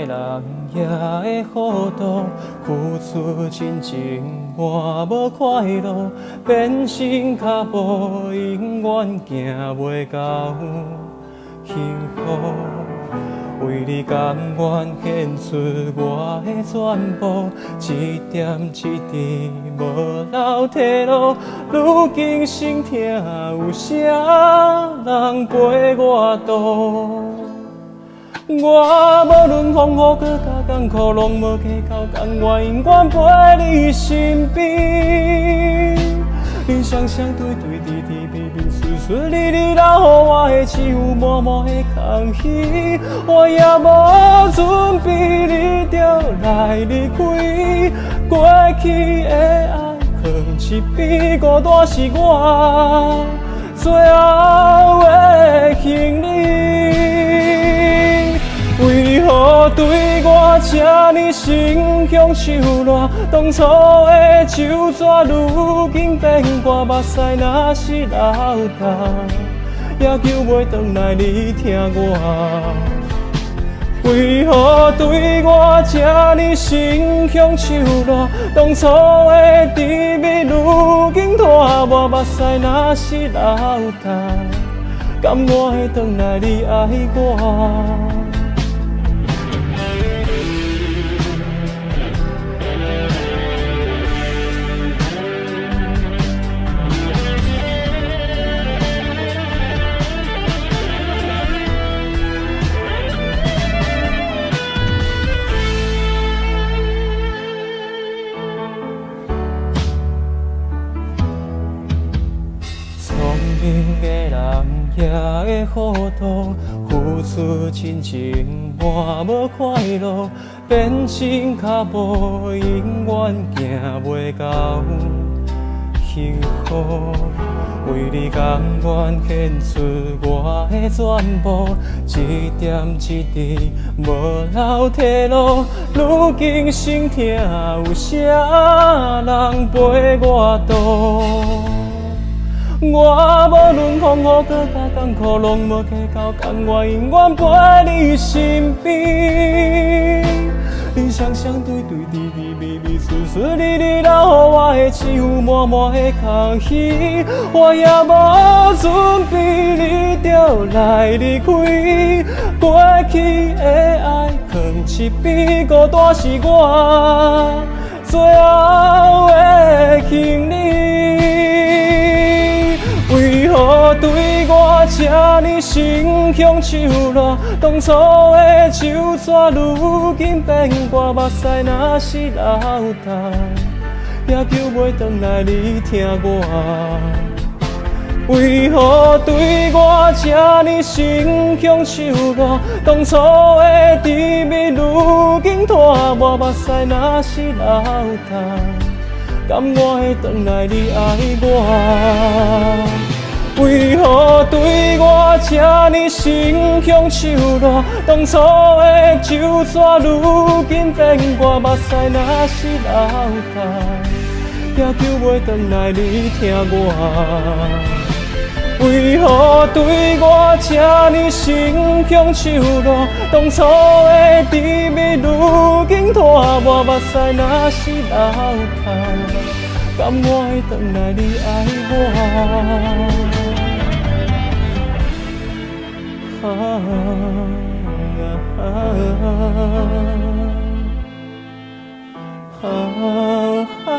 人也會糊塗，付出真情換無快樂，變成跤步永遠行袂到幸福。為你甘願獻出我的全部，一點一滴無留退路。如今心疼有啥人陪我渡？我無論風雨閣較艱苦，攏無計較，甘願永遠陪你身邊。恁雙雙對對，甜甜蜜蜜，順順利利，留予我的只有滿滿的空虛。我也無準備，你就來離開。過去的愛囥一邊，孤單是我最後的行李。為何對我這呢心強手軟？當初的手紙如今變乾，目屎若是流干，也救袂轉來你疼我。為何對我這呢心強手軟？當初的甜蜜如今拖磨，目屎若是流干，敢我會轉來你愛我？聰明的人也會糊塗，付出真情換無快樂，變成跤步永遠行袂到幸福。為你甘願獻出我的全部，一點一滴無留退路。如今心疼有啥人陪我渡？我無論風雨閣較艱苦，攏無計較，甘願永遠陪你身邊。恁雙雙對對，甜甜蜜蜜，順順利利，留予我的只有滿滿的空虛。我也無準備，你就來離開。過去的愛囥一邊，孤單是我最後的行李。為何對我這呢心強手軟？當初的手紙如今變乾，目屎若是流干，也救袂轉來你疼我。為何對我這呢心強手軟？當初的甜蜜如今拖磨，目屎若是流干，敢我會轉來你愛我？為何對我這呢心強手軟？當初的手紙如今變乾，目屎若是流干，也救袂轉來你疼我。為何對我這呢心強手軟？當初的甜蜜如今拖磨，目屎若是流干，敢我會轉來你愛我？啊啊啊啊！